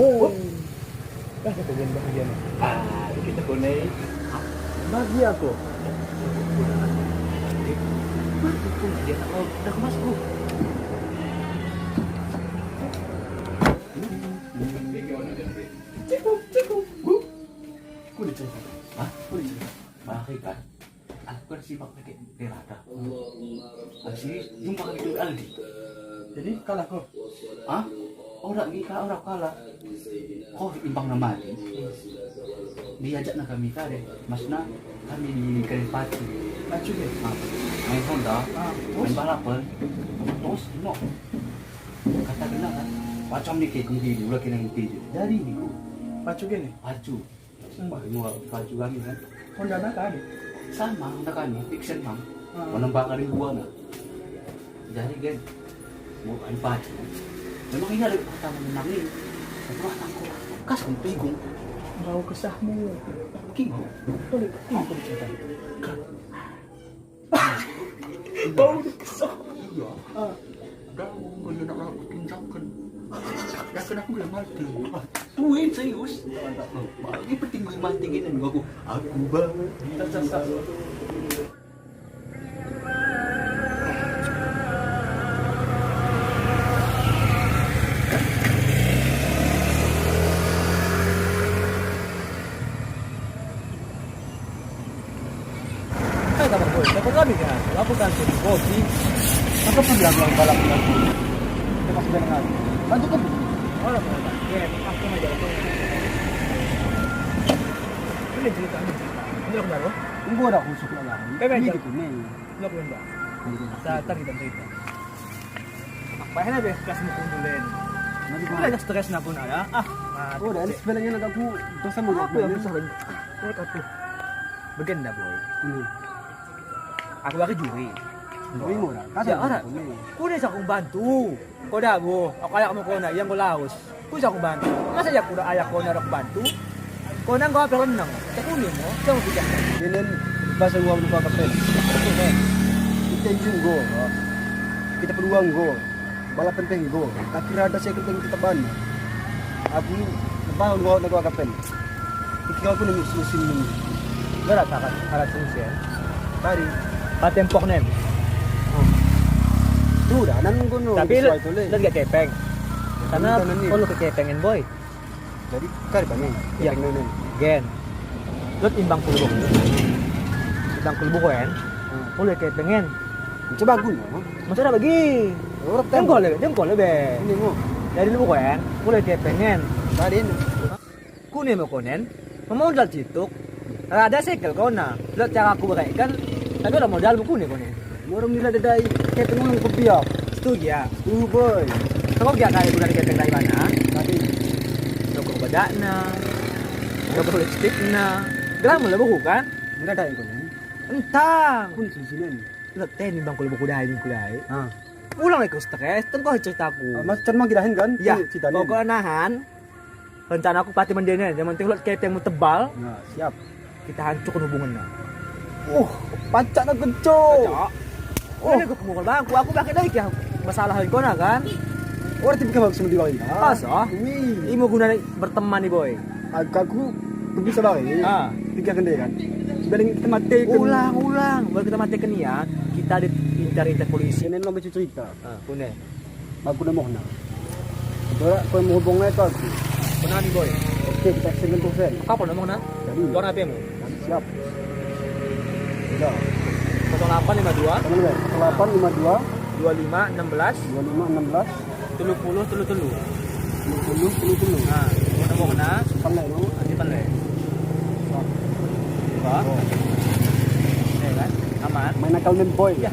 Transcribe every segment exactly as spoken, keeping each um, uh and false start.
Oh. Dah kata dia bahagia ni. Ah, kita kau ni. Bahagia aku. Mati pun dia nak mau dah masuk. Cikgu, cikgu. Aku dah cerita. Hah? Aku dah cerita. Mari kan. Aku kan sibak pakai berada. Asyik jumpa itu Aldi. Jadi kalah kau? Hah? Orang ni kalah, orang kalah. Kau imbang nama Aldi. Diajak na kami kare. Masna kami di kare pacu. Pacu deh. Ha. Main Honda. Ah, terus? Main balapan. Terus, no. Kata kena kan? Macam ni kayak kemudi, ulah kena henti je. Dari ni kau. Pacu gini? Pacu. Sumpah, ilmu pacu kami kan. Honda nak kan? Sama, Honda kami, fiction bang. Ah. Menembak dari gua nak. Jadi kan, mau kan pacu. Memang ini ada kata menang ni. Sebuah tangkap. Kas pun bingung. Bau kesahmu. King. Boleh, king boleh cerita. Bau dikeusah. Iya. Ah. Dah, aku nak aku tinggalkan. Dah kena aku yang mati. Tuin serius. Ini penting gue mati gini. Aku, aku banget. Hai, tak apa, boy. Dapat kami kan? Lakukan satu kopi. Apa pun yang bilang balap dengan aku. Kita masih dengan aku. Bantu kan? Oh, lah, lah, lah. Ya, aku mau jalan. Ini cerita, ini cerita. Ini aku baru. Tunggu dah, aku suka lah. Baik, baik, ini jap. Gitu, nih. Ini aku minta. Ini aku minta. Sa-, tadi kita cerita. Payah lah beh, kas muka dulu ni. Nanti aku gua dah stres nak pun ada. Ah, oh, dah, sebenarnya nak aku dosa mau apa yang besar lagi? Buat apa? Bagian dah, boy. Ini. Aku bagi juri. Juri murah. Kata ya, orang. Aku ni. Aku ni siapa bantu. Kau dah, boh. Aku ayak mau kau nak, yang kau laus. Ku siapa bantu. Masa ya aku dah ayak kau nak bantu? Kau nang kau apa renang? Cak kuning, oh. Siapa tidak? Ini bahasa luar lupa kapten. Kita jumpa, oh. Kita peluang, oh. Bala penting go. Tapi rada saya kenteng tetap ban. Aku lepas dua nak dua kapten. Pikir aku ni musim musim ni. Berat tak alat solusi ya? Tadi. Paten pok nem. Oh. Tu dah nan gunung. Tapi sesuai tu leh. Lagi kepeng. Karena perlu kekepengan boy. Jadi, kari bani, ya. Kepeng nyoe. Gen. Lot imbang puluh. Imbang puluh kan? Hmm. Boleh kepengen. Coba gun, ha? Macam mana bagi? Orang jengkol le, jengkol le be. Ini mo. Jadi lu kan, boleh kepengen. Tadi ni. Kune mo konen, memodal cituk. Rada sekel kona. Lot cara aku berek kan, tapi orang modal buku ni konen. Orang nilai dedai, kayak tengok kopi ya. Setuju ya? Setuju, boy. Kau gak kali bulan kepeng dari mana? Tadi. Toko bedak na. Toko lipstick na. Geram lah buku kan? Enggak ada yang konen. Entah. Pun sini. Lek teh ni bang kalau buku dah ni kulai. Ha. Pulang lagi stres, tengok cerita aku. Ah, Mas Chan mah gidahin kan? Ya. Cerita ni. Pokoknya nahan. Rencana aku pati mendene, yang penting lot kepeng mu tebal. Nah, siap. Kita hancurkan hubungannya. Uh, pancak nak kencur. Pancak. Oh. Ini aku pemukul bang, aku, aku pakai lagi kah masalah kau nak kan? Orang tipe kau sendiri lagi. Pas ah. Ini. Ini mau guna berteman nih boy. Aku, aku bisa lagi. Ah. Tiga kende kan. Sebelum kita mati kan. Ulang, ulang. Baru kita mati kan ya. Kita diincar-incar polisi. Ini nomor cerita. Ah, punya. Aku dah mohon. Berat kau menghubung itu aku. Pernah nih boy. Oke, kita action kan tuh, Sen. Apa nama mana? Jadi. Tuan apa mu? Siap. Sudah. Kosong delapan lima dua. Kosong delapan lima dua. Dua lima enam belas. Dua lima enam belas. Tiga puluh tiga puluh tiga. Tiga puluh tiga puluh tiga. Ha, kosong delapan mana? Simpan lah dulu. Nanti pan leh. Apa? Oh. Ya kan? Aman. Main akal main boy. Ya.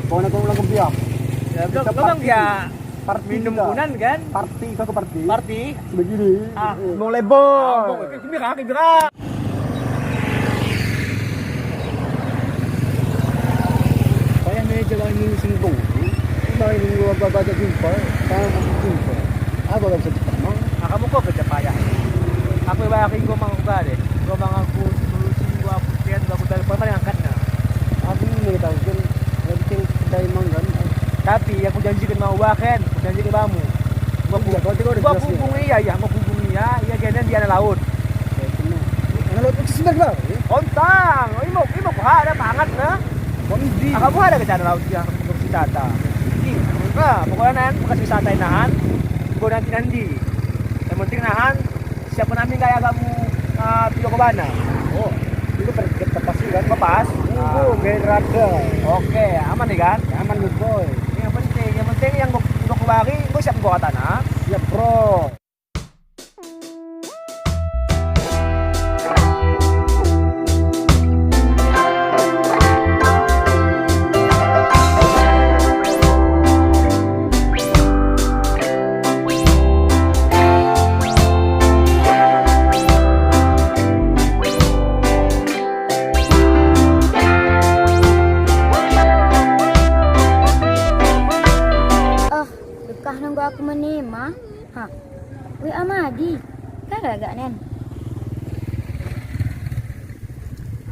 Kau nak kau ulang kopi ya? Ya, belum, belum ya. Party minum kita. Kunan kan? Party, kau ke party? Party. Sebegini. Ah. Mau lebon. Ah, mau, kira, kira. Payah manager lawan minggu seminggu. Lawan minggu apa-apa jumpa, tangan aku jumpa. Apa kau bisa cepat, Mang? Ah, kamu kok kerja payah? Aku bayar ring gomang aku deh. Gomang aku sepuluh ribu, aku sekian, aku telepon mana angkat nah. Aku ni tahu kan, lagi kan kedai Mang kan. Tapi aku janji ke mau kan, aku janji ke kamu. Gua hubungi ya, ya, gua hubungi ya. Ya, iya, genen di aneuk laôt. Aneuk laôt itu sebenarnya, ya? Ontang, imok, imok buha ada pangat na. Kondi. Agak buha ada ke aneuk laôt yang wisata. Nah, pokoknya nan bekas wisata inahan. Gua nanti nanti. Yang penting nahan siapa nami gaya kamu, ah, video ke mana? Oh, itu ter-, terpasti kan? Pas. Ah. Oke, aman nih kan? Aman nih, boy. Yang penting, yang penting yang gua, gua kembali, gua siap gua kata nah. Siap, bro. Oh, dekah nunggu aku menima. Ha. Weh, Amadi, kan agak nen.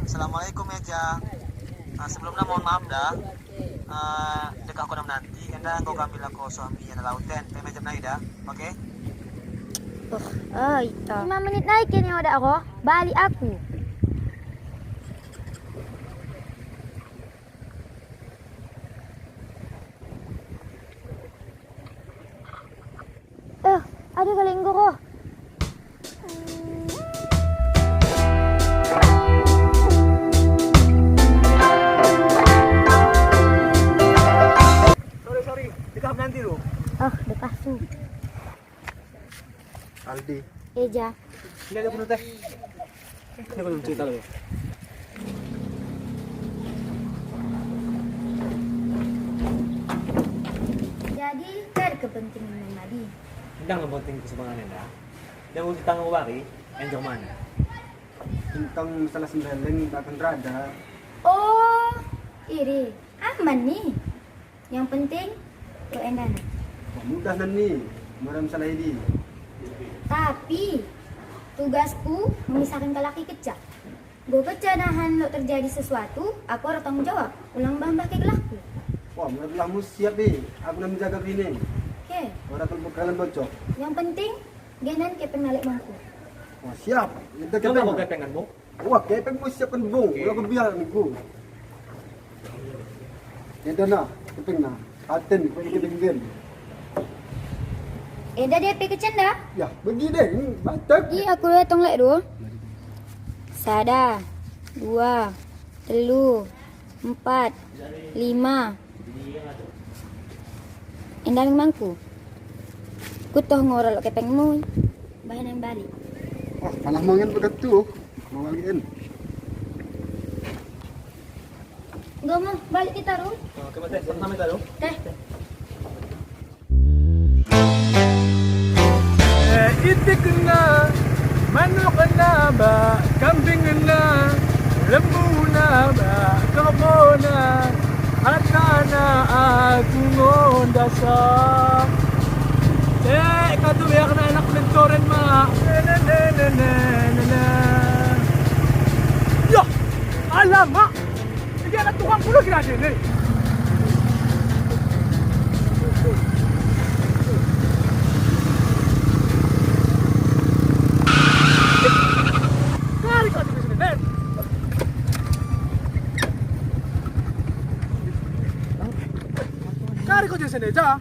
Assalamualaikum, ya, Ja. Ah, sebelum na mohon maaf dah. Ah, dekah aku menanti, enda engkau kami laku suami yang lauten, pemejam naik dah, oke? Oh, oh, itu. Lima menit naik ini udah roh, balik aku. Eh, ada kali guru. Sorry, sorry. Dekah menanti dulu. Oh, dekah su. Aldi. Eja. Ini ada penuh teh. Ini belum cerita dulu. Jadi, kan kepentingan Madi. Endang kepentingan kesebenarnya dah. Dan untuk tanggung bari, enjoy mana? Tentang masalah sembaleng tak akan rada. Oh, iri. Aman nih. Nyang penting, keu Endan. Mudah nan ni, meureuem salah idi. Tapi, tugasku memisahkan laki kecak. Go kecak nahan lok terjadi sesuatu, aku harus tanggung jawab. Ulang bah-bah ke gelaku. Wah, meureuem mu siap ni. Aku nak menjaga bini. Oke. Orang kalau bakalan bocor. Yang penting, genan ke penalek mangku. Wah, siap. Itu kita mau kepengan, Bu. Wah, kepeng mu siapkan bung. Oke. Ulah kubiar ni, bung. Ya dah nah, kepeng nah. Paten, kepeng kepeng gen. Eh, dah dia pergi kecen dah? Ya, pergi deh. Ni batak. Ih, aku datang lek dua. Sada, dua, telu, empat, lima. Endah mangku. Kutoh ngorol kepeng mu. Bahan yang balik. Wah, malah mangen begitu. Mau lagi en. Enggak mau, balik kita, Ru. Oke, mate, sama kita, Ru. Teh. Eh, itik na, manok na, bak kambing na, lembu na, bak kerbau na, harta na, aku ngon dasar. Eh, kata biar kena anak mentoren, Mak. Nene, nene, nene, nene. Yoh, alamak. Jadi anak tukang puluh kira aja ni. Kari kau jadi sini, Nen. Kari kau jadi sini aja.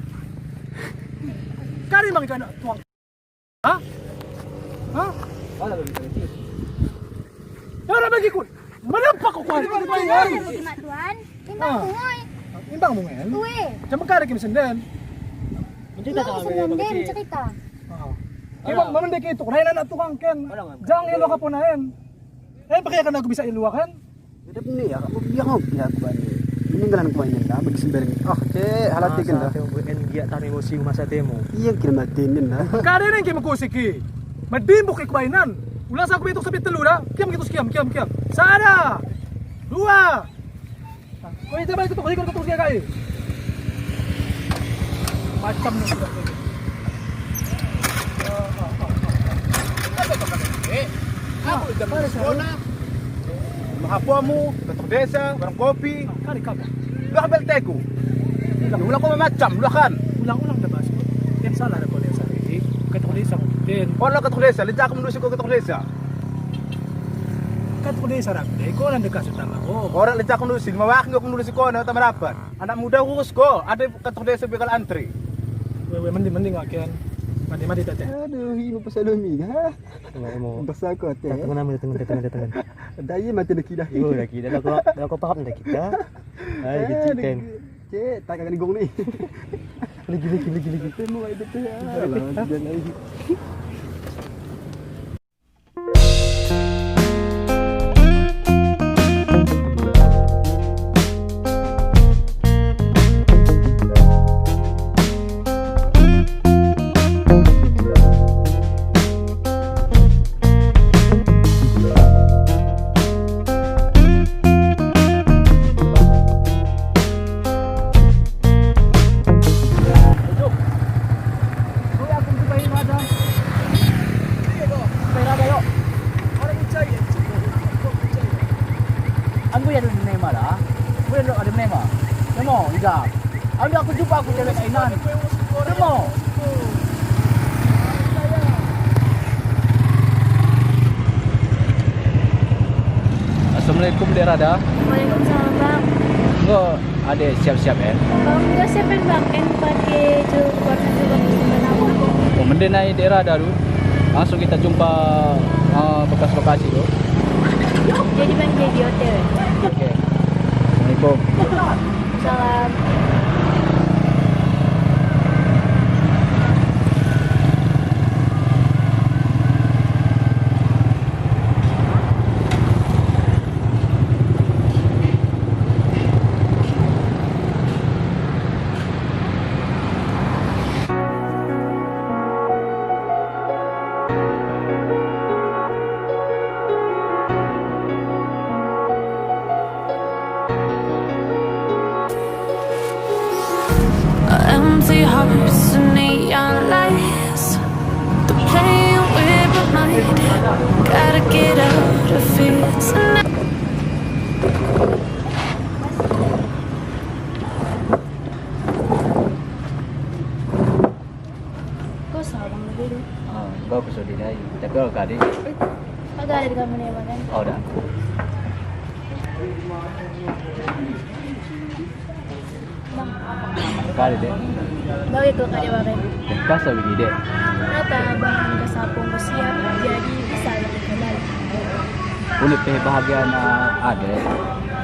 Kari mang anak tukang. Hah? Hah? Mana bagi kau? Mana bagi kau? Mana pak kau kuat? Imbang, Tuan. Imbang, ah. Mungoi. Imbang, Mungoi. Tue. Macam kau lagi mesenden. Cerita. Ah. Imbang, mana dia itu? Lain anak tukang kan. Jangan ya lo kapon lain. Eh, pakai kan aku bisa di luar kan? Tapi ni ya, aku biar ngopi aku bani. Ini galan kuai ni dah bagi sembarang. Ah, cek halat tiken dah. Masa temu en giat tani musim masa temu. Iya kira mati ni dah. Kari ni kira meukusiki. Meudim bukit kubainan. Ulang saku itu sampai telu dah. Kiam gitu sekiam, kiam, kiam. Sada. Dua. Kau itu baik tu, kau ikut tu dia kai. Macam ni. Aku dah bersekolah. Mahapamu, ketua desa, warung kopi. Kali kau. Lah bel teku. Ulang kau macam, ulang kan. Ulang-ulang dah bahas. Yang salah ada kau yang salah. Ketua desa. Ken. Orang ka tuléh sa, leucah aku menulis ko ka tuléh sa. Ka tuléh sa dak, deh, ko nan dekat Sultan Mago. Orang leucah aku menulis, lima wak aku menulis ko na tamah rapat. Anak muda urus ko, ada ka tuléh sa bekal antri. Weh, weh, mending, mending, Ken. Mati, mati, tete. Aduh, ibu pasal demi, ha? Emo, emo. Besar ko, teh. Tangan, tangan, tangan, tangan. Daya mati lagi dah. Oh, lagi. Dah, dah, kau, dah, kau paham dah kita. Hai, kecil, Ken. Cek, tak akan digong ni. Lagi, lagi, lagi, lagi. Tengok itu tu. Alah, dia lagi. Ambo ya ada nema lah. Ambo ya ada nema. Nemo, ija. Ambo aku jumpa aku cewek Thailand. Nemo. Assalamualaikum, Dek Rada. Waalaikumsalam, Bang. Enggak. Adek siap-siap, eh? Bang, udah siapin, Bang. Kan pakai jilbab, baju bagus, warna apa? Oh, mending naik daerah dah dulu. Langsung kita jumpa, ah, bekas lokasi tu. Jadi, Bang, jadi hotel. Oke. Assalamualaikum. Salam. Empty hearts and neon lights. They're playing with my mind. Gotta get out of here tonight. Kau salah bang lagi tu. Ah, kau kusudi dai. Tapi kau kadi. Agak ada di kamu ni, Bang, kan? Oh, dah. Bang. Kali deh. Bang itu kadi, Bang, kan? Kasa bini deh. Kata Bang, kesapung siap, jadi bisa lebih kenal. Unik teh bahagian, ah, adek.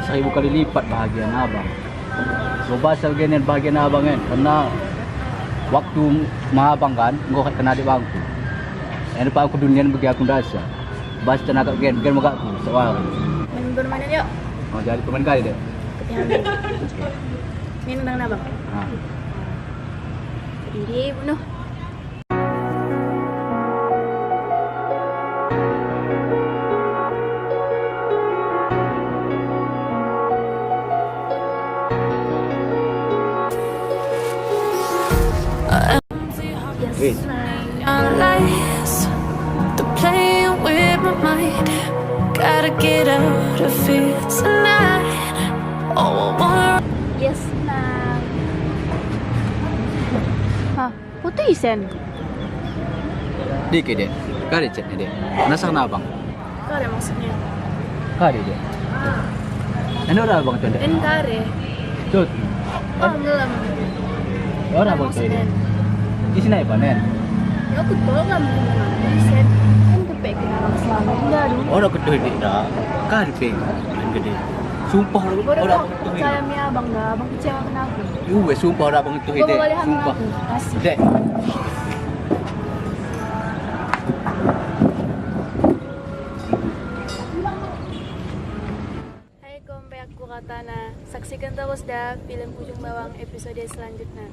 Seribu kali lipat bahagian abang. Coba sebagai niat bahagian abang kan, karena waktu ma abang kan, engkau kena adik bangku. Yang depan aku dunia bagi aku rasa. Bas tenaga gen, gen megak aku, sawal. Main bola mana yuk? Oh, jadi pemain kali deh. Putih hamil. Main nang abang. Ha. Jadi bunuh. Weh. Yes, Nang. Ha. Putih sen. Dikit dek. Kare chat ni dek. Nasa kena abang. Kare maksudnya. Kare dek. Ini orang abang tu dek. En kare. Tut. Oh, ngelam. Orang abang tu dek. Di sini apa nen? Ya, aku tahu kan. Sen. Kan kepek kena orang selama. Enggak dong. Orang ketuh dek dah. Kan peng. Gede. Sumpah orang ketuh dek. Percaya mi abang dah. Abang kecewa kenapa? Yue, sumpah dah abang ketuh dek. Sumpah. Dek. Hai, kompe aku Ratana. Saksikan terus dah film Ujung Bawang episode selanjutnya.